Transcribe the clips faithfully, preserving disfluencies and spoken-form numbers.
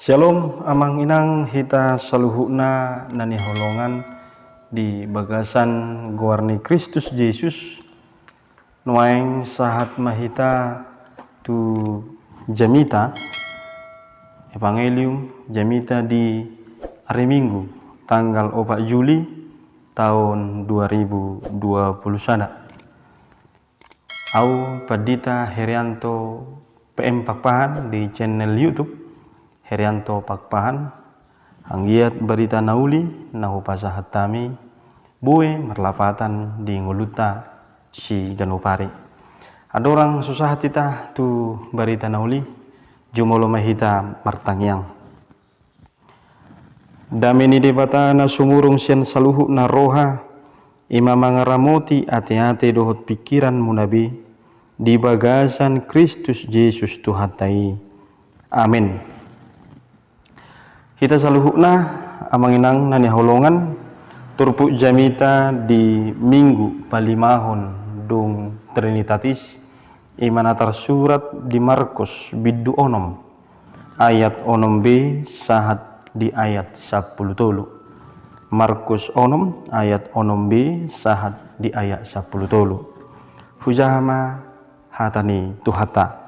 Syalom, amang inang hita saluhutna na hinaholongan di bagasan goar ni Kristus Jesus. Nuaeng sahat ma hita tu jamita, Evangelium jamita di ari Minggu, tanggal opat Juli tahun dua ribu dua puluh sada. Au Pandita Herianto P M Pakpahan di channel YouTube Herianto Pakpahan. Anggiat barita na uli na hupasahat hami boi marlapatan di ngolunta siganup ari. Andorang so sahat hita tu barita na uli, jumolo ma hita martangiang. Dame ni Debata na sumurung sian saluhutna roha, i ma mangaramoti ateate dohot pingkiranmuna be, di bagasan Kristus Jesus Tuhanta i. Amen. Hita saluhutna, amang inang na hinaholongan, turpuk jamita di Minggu palimahon dung Trinitatis, i ma na tarsurat di Markus bindu onom, ayat onom B sahat di ayat sampulu tolu. Markus onom ayat onom B sahat di ayat sampulu tolu. Hujaha ma hata ni Tuhanta.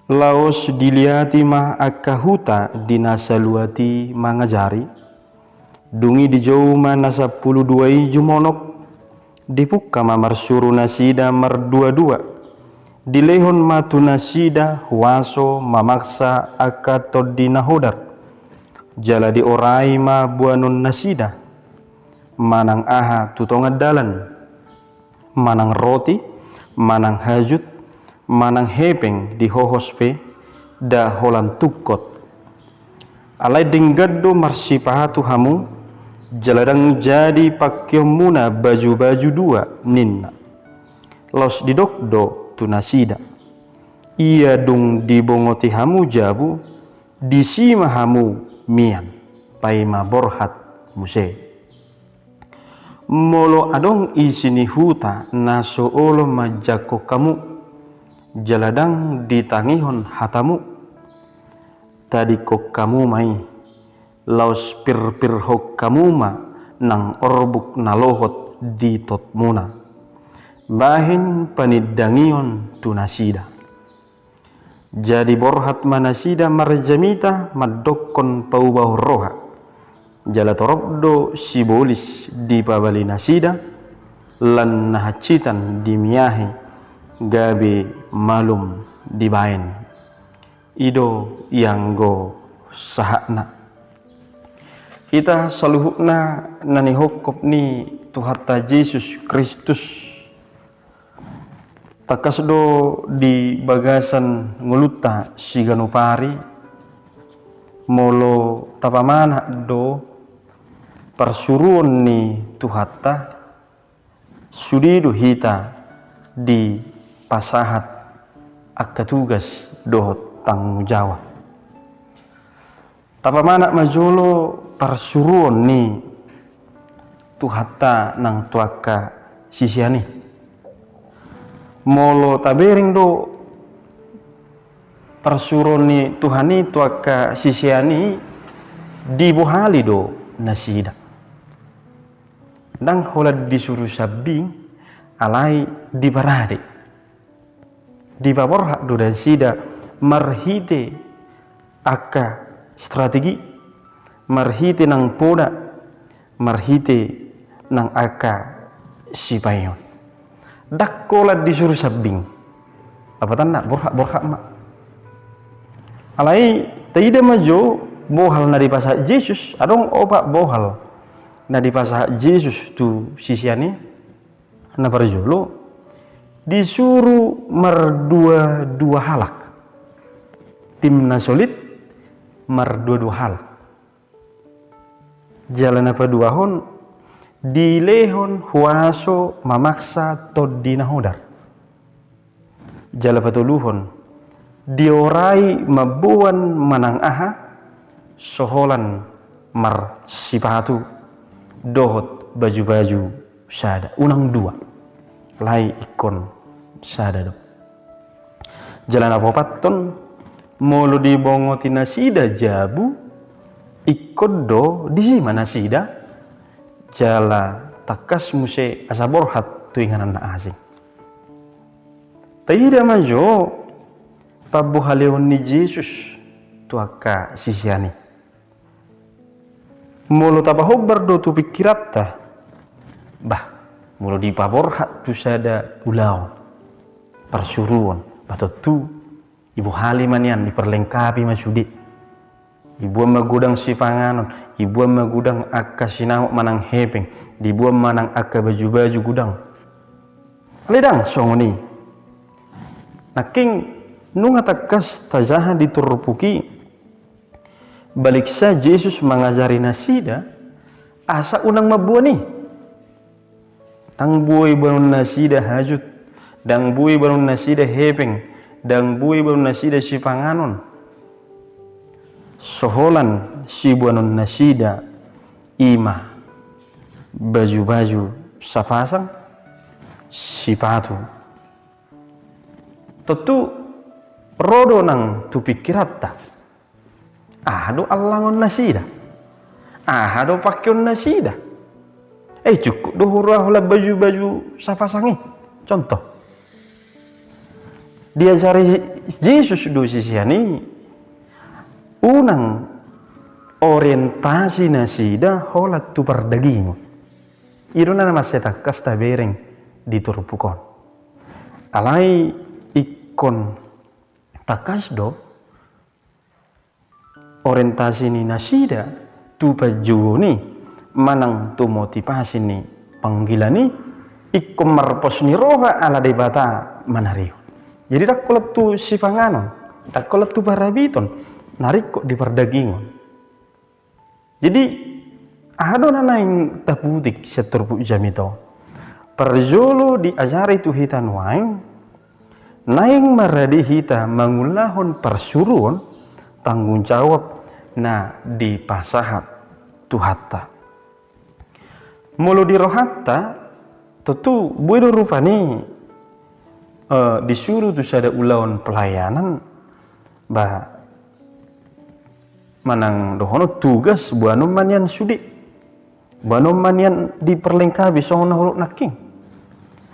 Laos diliati ma angka huta di na saluat i mangajari. Dung i dijou ma na sampulu dua i jumonok, dipungka ma marsuru nasida marduadua. Dilehon ma tu nasida huaso mamaksa angka tondi na hodar. Jala diorai ma boanon nasida, manang aha tu tonga dalan, manang roti, manang hajut, manang hepeng di hohos pe, nda holan tungkot. Alai denggan do marsipatu hamu, jala ndang jadi pangkeonmuna bajubaju dua, ninna. Laos didok do tu nasida: Ia dung dibongoti hamu jabu, disi ma hamu mian, paima borhat muse. Molo adong isi ni huta na so olo manjangkon hamu, jala ndang ditangihon hatamu, tadingkon hamu ma i, laos pirpirhon hamu ma nang orbuk na lohot di totmuna, bahen panindangion tu nasida. Jadi borhat ma nasida marjamita mandokkon paubahon roha. Jala torop do sibolis dipabali nasida, lan na hansitan dimiahi, gabe malum dibaen. I do ianggo sahatna. Hita saluhutna na nihophop ni Tuhanta Jesus Kristus, tangkas do di bagasan ngolunta siganup ari, molo tapamanat do parsuruon ni Tuhanta, sude do hita dipasahat angka tugas dohot tanggung jawab. Tapamanat ma jolo parsuruon ni Tuhanta nang tu angka sisean i. Molo tabereng do parsuruon ni Tuhan i tu angka sisean i, dibohali do nasida. Ndang holan disuru sambing, alai diparade. Dipaborhat do nasida marhite angka strategi, marhite nang poda, marhite nang angka sipaihon. Ndang holan disuru sambing. Lapatanna borhat-borhat ma. Alai taida ma jo bohal na dipasahat Jesus, adong opat bohal na dipasahat Jesus tu sisean i. Na parjolo, disuru mardua-dua halak. Tim na solid mardua-dua halak. Jala na paduahon, dilehon huaso mamaksa tondi na hodar. Jala patoluhon, diorai mamboan manang aha, so holan marsipatu dohot baju-baju sada, unang dua, alai ingkon sada do. Jala na paopathon, Molo dibongoti nasida jabu, ingkon do disi ma nasida, jala tangkas muse asa borhat tu inganan na asing. Taida ma jo pambohaleon ni Jesus tu angka sisean i. Molo tapahombar do tu pingkiranta, bah, molo dipaborhat tu sada ulaon, parsuruon, bah tontu dibohali ma nian, diperlengkapi ma sude. Diboan ma godang sipanganon, diboan ma godang angka sinamot manang hepeng, diboan ma nang angka baju-baju godang. Alai ndang songon i. Nangkin nunga tangkas tajaha di turpuk i, baliksa Jesus mangajari nasida asa unang mamboan i. Ndang boi boanon nasida hajut, ndang boi boanon nasida hepeng, ndang boi boanon nasida sipanganon. So holan siboanon nasida i ma baju-baju sapasang, sipatu. Tontu ro do nang tu pingkiranta, aha do allangon nasida? Aha do pangkeon nasida? Eh, cukup do huroha holan baju-baju sapasang i. Contoh. Diajari Jesus do sisean i, unang orientasi nasida holan tu pardagingon. I do na mansai tangkas tabereng di turpuk on. Alai ingkon tangkas do orientasi ni nasida tu panjouon i manang tu motivasi ni panggilan i, ingkon marpos ni roha ala Debata manarihon. Jadi ndang holan tu sipanganon, ndang holan tu parhabiton na ringkot di pardagingon. Jadi aha do na naeng taputik sian turpuk jamita on? Parjolo diajari tu hita nuaeng, naeng marade hita mangulahon parsuruon, tanggung jawab na dipasahat Tuhanta. Molo di rohanta, tontu boi do rupani, eh, disuru tu sada ulaon pelayanan, bah, manang dohonon tugas, boanon ma nian sude. Boanon ma nian diperlengkapi songon na hudok nangkin.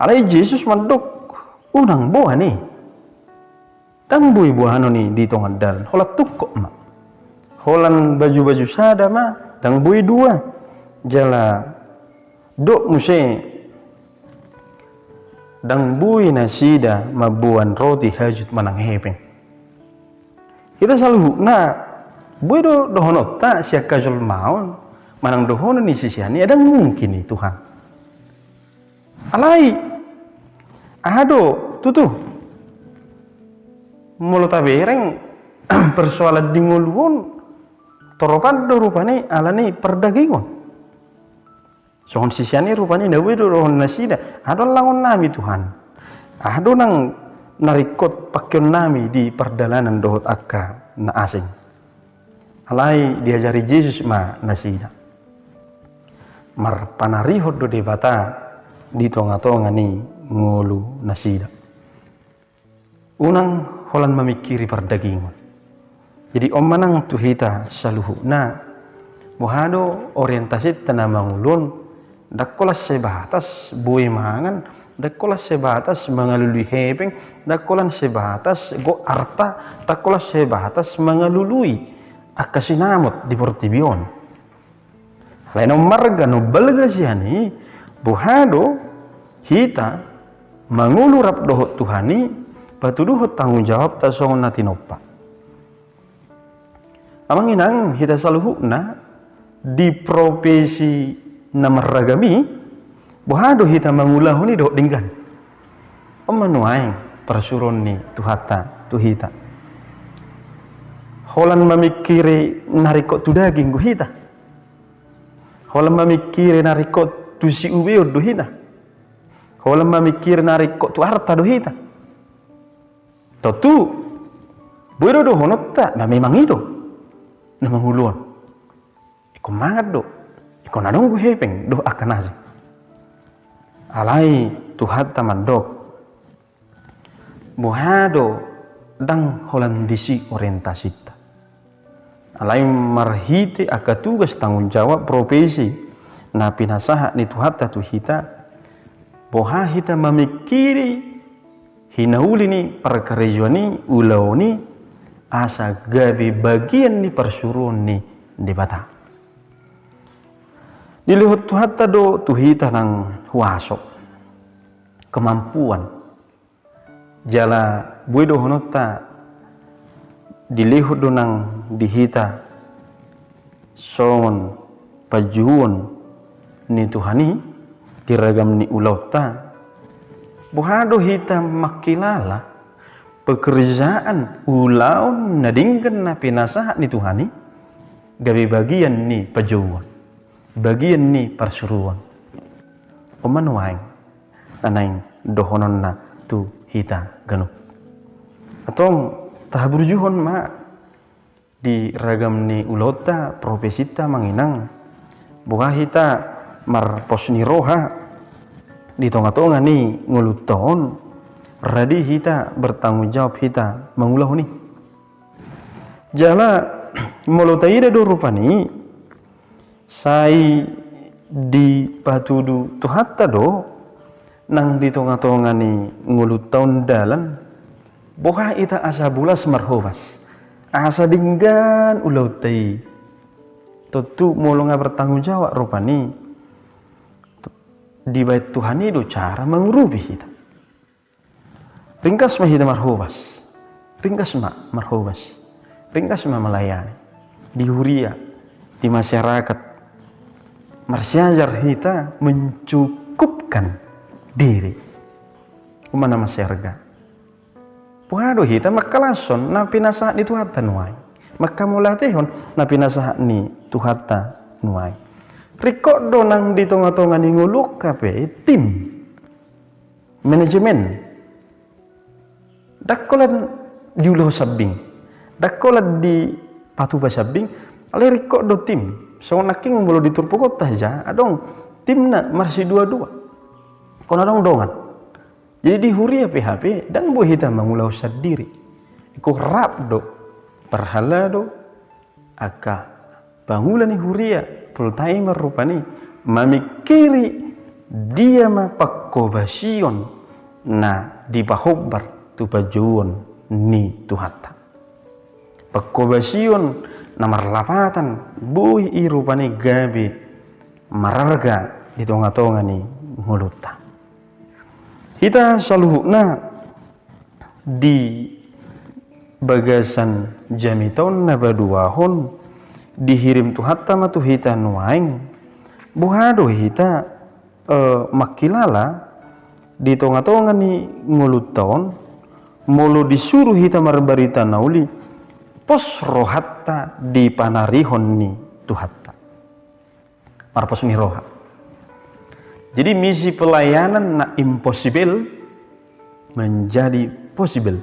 Alai Jesus mandok, unang boan i. Ndang boi boanon i di tonga dalan, holan tungkot ma. Holan baju-baju sada ma, ndang boi dua. Jala dok muse, ndang boi nasida mamboan roti hajut manang hepeng. Hita saluhutna, boi do dohononta sian hajolmaon, manang dohonon ni sisean i, ndang mungkin i Tuhan. Alai, aha do, tutu. Molo tabereng, persoalan di ngolu on, toropan do rupani ala ni pardagingon. Songon sisean i rupani na boi do dohonon nasida, aha do allangon nami Tuhan? Aha do nang na ringkot pangkeon nami di pardalanan dohot angka na asing? Alai diajari Jesus ma nasida. Marpanarihon do Debata di tonga-tonga ni ngolu nasida. Unang holan mamingkiri pardagingon. Jadi on ma nang tu hita saluhutna, boha do orientasinta na mangolu on, ndang holan sebatas boi mangan, ndang holan sebatas mangalului hepeng, ndang holan sebatas gok arta, ndang holan sebatas mangalului angka sinamot di portibi on. Alai na ummarga, na umbalga sian i, boha do hita mangolu rap dohot Tuhan i, patuduhon tanggung jawabta songon na tinompa. Amang inang, hita saluhutna di profesi na marragam i, boha do hita mangulahon i dohot denggan? On ma nuaeng parsuruon ni Tuhanta tu hita. Holan mamingkiri na ringkot tu daging do hita? Holan mamingkiri na ringkot tu siubeon do hita? Holan mamingkiri na ringkot tu arta do hita? Tontu boi do dohononta, na memang i do na mangolu on. Ingkon mangan do, ingkon adong do hepeng dohot angka na asing. Alai Tuhanta mandok, boha do Ndang holan disi orientasinta. Alai marhite angka tugas tanggung jawab profesi na pinasahat ni Tuhanta tu hita, boha hita mamingkiri hinauli ni parkarejoan i, ulaon i, asa gabe bagian ni parsuruon ni Debata. Dilehon Tuhanta do tu hita nang huaso, kemampuan, jala boi dohononta dilehon do nang di hita songon panjouon ni Tuhan i di ragam ni ulaonta. Boha do hita mangkilala pekerjaan, ulaon na denggan na pinasahat ni Tuhan i gabe bagian ni panjouon, bagian ni parsuruon. On ma nuaeng na naeng dohononna tu hita ganup. Antong tahaburjuhon ma di ragam ni ulaonta, profesinta, Amang Inang, boha hita marpos ni roha di tonga-tonga ni ngolunta on, radi hita bertanggung jawab hita mangulahon i. Jala molo taida do rupani, sai dipatudu Tuhanta do nang di tonga-tonga ni ngolunta on dalan, boha hita asa bolas marhobas, asa denggan ulaonta i. Tontu molo nga bertanggung jawab rupani, dibaen Tuhan i do cara mangurupi hita. Ringgas ma hita marhobas, ringgas ma marhobas, ringgas ma melayani di huria, di masyarakat. Marsiajar hita mencukupkan diri. On ma na mansai arga. Boha do hita mangkalashon na pinasahat ni Tuhanta nuaeng, mangkamauliatehon na pinasahat ni Tuhanta nuaeng. Ringkot do nang di tonga-tonga ni ngolu on hape tim manajemen. Ndang holan diulahon sambing, ndang holan dipatupa sambing, alai ringkot do tim. Songon nangkin molo di turpuk on tajaha, adong tim na marsidua-dua. Songon adong dongan. Jadi di huria pe hape ndang boi hita mangulahon sandiri. Ingkon rap do parhalado, angka pangula ni huria, full timer rupani, mamingkiri dia ma panghobasion na dipahombar tu panjouon ni Tuhanta. Panghobasion na marlapatan, boi i rupani gabe mararga di tonga-tonga ni ngolunta. Hita saluhutna di bagasan jamita on na paduahon, dihirim Tuhanta ma tu hita nuaeng. Boha do hita, eh, mangkilala di tonga-tonga ni ngolunta on, molo disuru hita marbarita na uli, pos rohanta di panarihon ni Tuhanta. Marpos ni roha. Jadi misi pelayanan na impossible menjadi possible.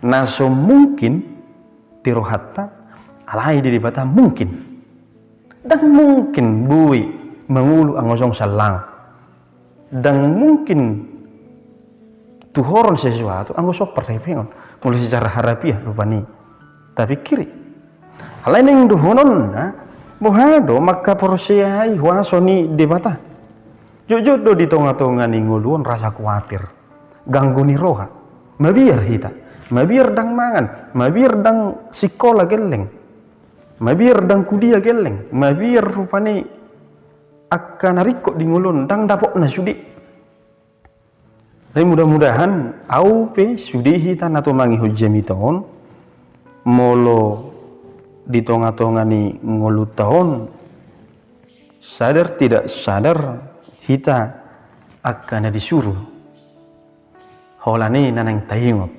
Na so mungkin di rohanta, alai di Debata mungkin. Ndang mungkin boi mangolu anggo so sallang. Ndang mungkin tuhoron sesuatu anggo so parhepengon. Molo secara harafiah rupani tapingkiri. Alai naeng dohononna, boha do mangkaporseai huaso ni Debata? Jotjot do di tonga-tonga ni ngolu on rasa kuatir, ganggu ni roha. Mabiar hita, mabiar ndang mangan, mabiar ndang sikola gelleng, mabiar ndang kuliah gelleng, mabiar rupani angka na ringkot di ngolu on ndang dapotna sude. Tapi mudah-mudahan au pe sude hita na tumangihon jamita on, molo di tonga-tonga ni ngolunta on, sadar tidak sadar hita angka na disuru. Holan i na naeng taingot,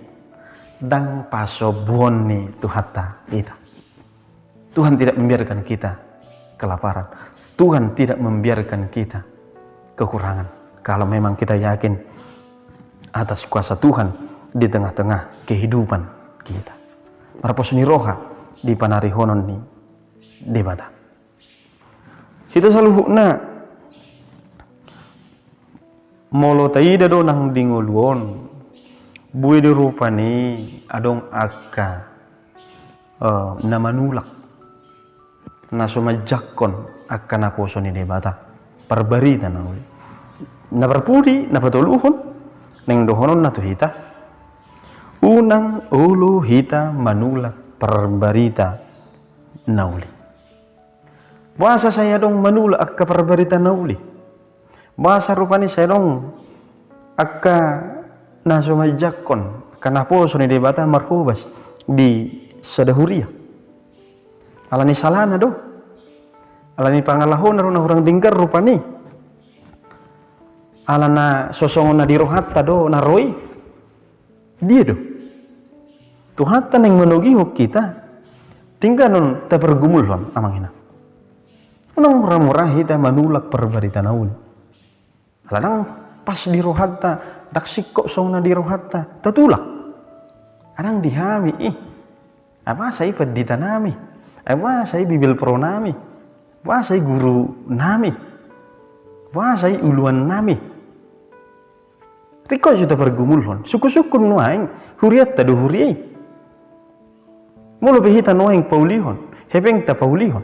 ndang pasombuon ni Tuhanta hita. Tuhan tidak membiarkan kita kelaparan. Tuhan tidak membiarkan kita kekurangan. Kalau memang kita yakin atas kuasa Tuhan di tengah-tengah kehidupan kita. Marpos ni roha di panarihonon ni Debata. Hita saluhutna, molo taida do nang di ngolu on, Boi do rupani adong angka, eh, na manulak, na so manjangkon angka naposo ni Debata, parbarita na uli. Na parpudi, na patoluhon, naeng dohononna tu hita, unang olo hita manulak parbarita na uli. Boasa sai adong manulak angka parbarita na uli? Boasa rupani sai adong angka na so manjangkon angka naposo ni Debata marhobas di sada huria? Alani salana do. Alani pangalahona do na hurang denggan rupani. Alana so songon na di rohanta do na ro i. Dia do? Tuhanta naeng manogihon hita, denggan on tapargumulhon, amang inang. Unang mura-mura hita manulak parbarita na uli. Ala ndang pas di rohanta, ndang singkop songon na di rohanta tatulak. Ndang di hami i. Ai boasa i pandita nami? Ai boasa i bibelvrouw nami? Boasa i guru nami? Boasa i uluan nami? Ringkot do tapargumulhon, sungkun-sungkun nuaeng, hurianta do huria i. Molo pe hita nuaeng paulihon, hepengta paulihon.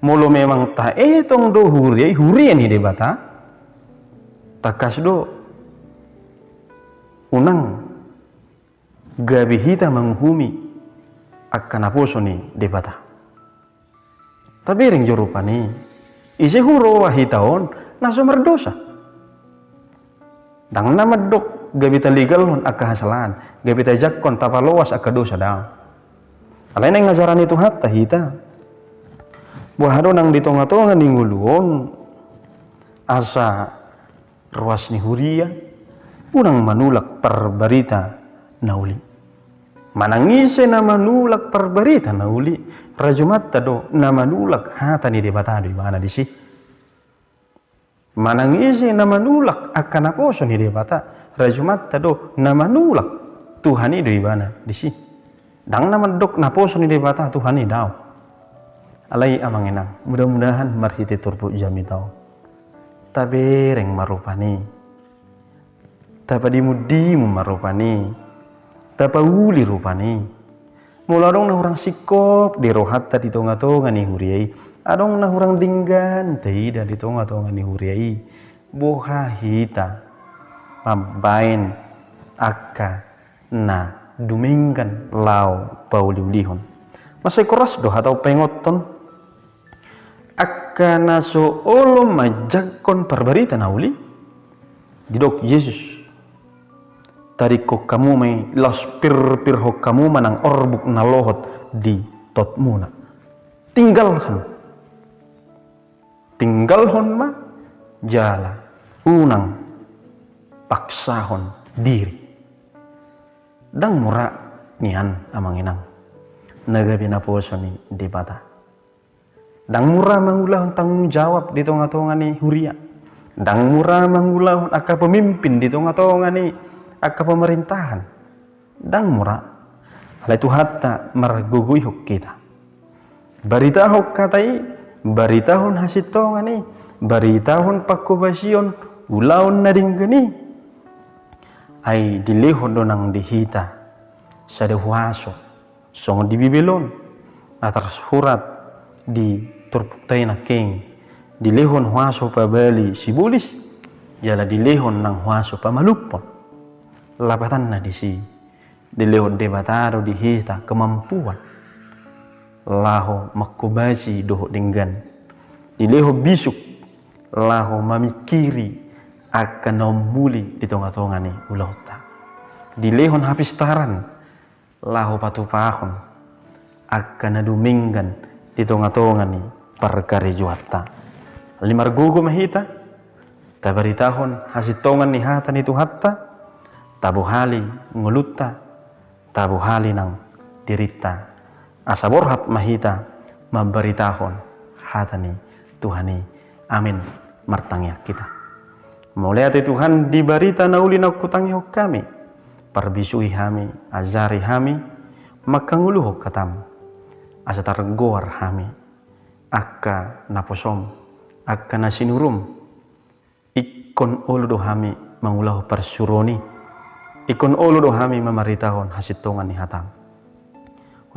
Molo memang taetong do huria i huria ni Debata, tangkas do unang gabe hita manguhumi angka naposo ni Debata. Tabereng jo rupani, ise huroha hita on na so mardosa? Ndang na mandok gabe talegalhon angka hasalahan, gabe tajangkon tapaloas angka dosa, daong. Alai naeng ajaran ni Tuhanta hita. Boha do nang di tonga-tonga ni ngolu on, asa ruas ni huria, unang manulak parbarita na uli. Manang ise na manulak parbarita na uli, rajumanta do na manulak hata ni Debata do ibana disi. Manang ise na manulak angka naposo ni Debata, rajumanta do na manulak Tuhan i do ibana disi. Ndang na mandok naposo ni Debata Tuhan i, daong. Alai amang inang, mudah-mudahan marhite turpuk jamita on, tabereng ma rupani, tapadimun-dimun ma rupani, tapauli rupani. Molo adong na hurang singkop di rohanta di tonga-tonga ni huria i, adong na hurang denggan taida di tonga-tonga ni huria i, boha hita mambaen angka na dumenggan laho pauliulihon? Mansai horas do hata on paingothon angka na so olo manjangkon parbarita na uli. Didok Jesus, taringhon hamu ma i, laos pirpirhon hamu ma nang orbuk na lohot di totmuna. Tinggalhon. Tinggalhon ma jala unang paksahon diri. Ndang mura nian, amang inang, na gabe naposo ni Debata. Ndang mura mangulahon tanggung jawab di tonga-tonga ni huria. Ndang mura mangulahon angka pemimpin di tonga-tonga ni angka pemerintahan. Ndang mura. Alai Tuhanta margogoihon hita. Baritahon hata i, baritahon hasintongan i, baritahon panghobasion ulaon na denggan i. Ai dilehon do nang di hita sada huaso, songon di Bibel on na tarsurat di turpukta i nangkin, dilehon huaso pabali sibolis, jala dilehon nang huaso pamalumhon. Lapatanna disi, dilehon Debata do di hita kemampuan laho manghobasi dohot denggan. Dilehon bisuk laho mamingkiri angka na ummuli di tonga-tonga ni ulaonta. Dilehon hapistaran laho patupahon angka na dumenggan di tonga-tonga ni parkarejoanta. Alai margogo ma hita, tabaritahon hasintongan ni hata ni Tuhanta, tabohali ngolunta, tabohali nang dirinta, asa borhat ma hita mambaritahon hata ni Tuhan i. Amin. Martangiang hita. Mauliate Tuhan di barita na uli naung hutangihon hami, parbisuhi hami, ajari hami, mangkangoluhon hatam, asa targoar hami angka naposom, angka na sinurum. Ingkon olo do hami mangulahon parsuruon i. Ingkon olo do hami mamaritahon hasintongan ni hataM.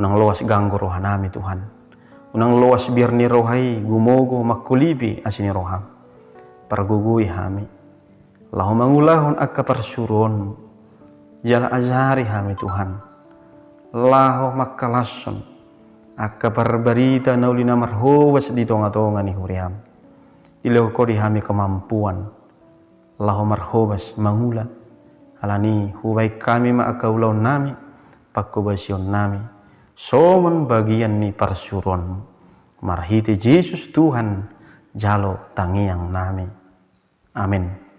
Unang loas ganggu rohanami Tuhan. Unang loas biar ni roha i gumogo mangkulipi asi ni rohaM. Pargogoi hami laho mangulahon angka parsuruonMu. Jala ajari hami Tuhan laho mangkalashon angka parbarita na uli na marhobas di tonga-tonga ni huriaM. Dilehon Ho di hami kemampuan laho marhobas mangula. Alani i hubaen hami ma angka ulaonnami, pangkobasionnami songon bagian ni parsuruonMu. Marhite Jesus Tuhan jalo tangiangnami. Amen.